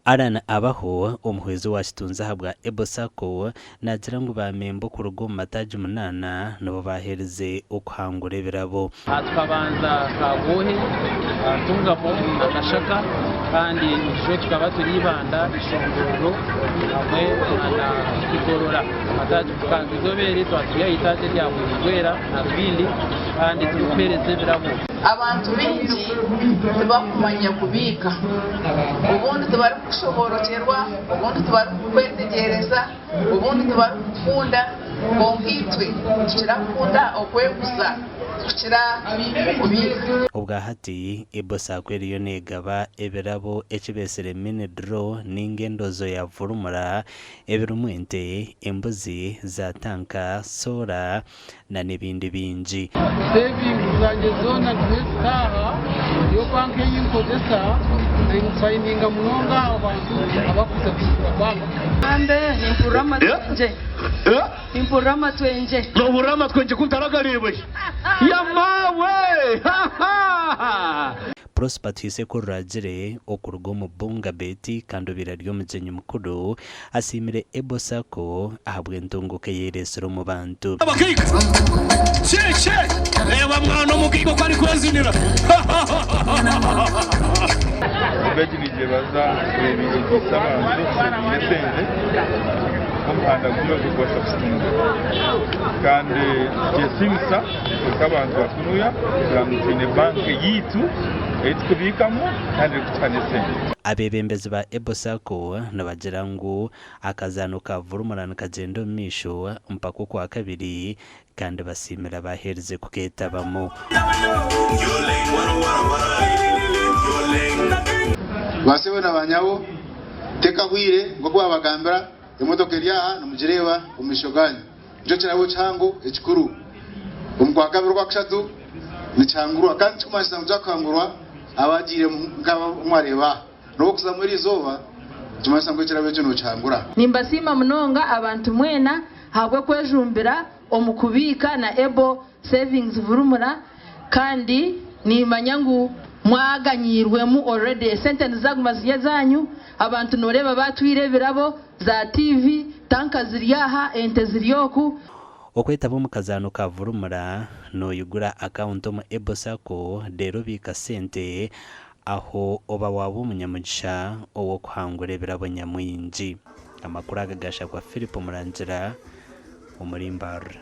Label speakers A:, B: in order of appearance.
A: Allan Abaho, omuhwezi owa kitunzi ahabwa Ebo Sacco, naagira ngu ba memba okuruga omu mataagi munaana nibo baaherize okuhangura ebirabo.
B: Aha tukabanza Kabwohe, Ntungamo na Kashaka kandi ejo tukaba turi Ibanda, Ishongororo hamwe na Igorora. Amataagi mukaaga. Eizooba eri twaba turi aha itaagi erya Bweru-Bwera na Rubindi kandi turikuheereza ebirabo.
C: Abantu baingi tibakumanya kubiika. Obundi tibarikukushoborokyerwa, obundi tibarikukwetegyereza, obundi tibarikukukunda, kwonka itwe nitukira kukunda okweguza kukira okubiika.
A: Obwa hati, Ibo Sacco eriyo negaba ebirabo eki beetsire mini draw ninga endozo ya vurumura ebirimu ente, embuzi, za tanka, soora na n'ebindi bingi.
D: Savings zangye zoona niho zitaaha, niyo banka ei nkozesa, ninsayininga munonga aha bantu abakuza kwigura banka.
E: Ngambe nimpurira amatwengye, nimpurira amatwengye.
F: Nohurira amatwengye ku ntaragareeba shi? Yamaawe! Ha-ha!
A: Prosper Twise ku ruragire okuruga omu Bunga Beti kandi obaire ari omugyenyi mukuru, asiimire Ebo Sacco ahabw'entunguka ei ereetsire omu bantu.
F: Abakaiga, Kyekye! Reeba mwana omukaiga oku arikwezinira!
G: Ego egi nigyebaza kureeba abantu kusevinga esente nk'omuhanda gumwe ogurikubaasa kuzitunga kandi nikyesiimisa itwe nk'abantu ba kunuya kugira ngu twine banka yaitu ei turikubiikamu kandi erikutuha n'esente.
A: Abeebembezi ba Ebo Sacco nibagira ngu akazaano ka Vurumura nikagyenda omu maisho mpaka Okwakabiri kandi basiimire abaheerize kukeetabamu.
H: Baasebo na baanyabo, tekahwire nk'oku baabagambira, emotoka eri aha nimugireeba omu maisho gaanyu. Nikyo kirabo kihango ekikuru. Omu Kwakabiri Okwakashatu nikihangurwa kandi tikikumanyisa ngu kyakuhangurwa abagiiremu nk'aba abu mwareeba aha. N'obu okuzamu eri izooba nikimanyisa ngu ekirabo ekyo nookihangura.
E: Nimbasiima munonga abantu mwena ahabw'okwejumbira omu kubiika na Ebo Savings Vurumura kandi nimanya ngu mwaganyiirwemu already esente nizaguma ziri ezanyu, abantu noreeba batwire ebirabo, za TV, tanka ziri aha, ente ziri oku.
A: Okwetaba omu kazaano ka Vurumura, noyigura akawunti omu Ebo Sacco reero obiika sente, aho oba waaba omunyamugisha ow'okuhangura ebirabo nyamwingi. Amakuru aga gashakwa Philip Murangira omuri Mbarara.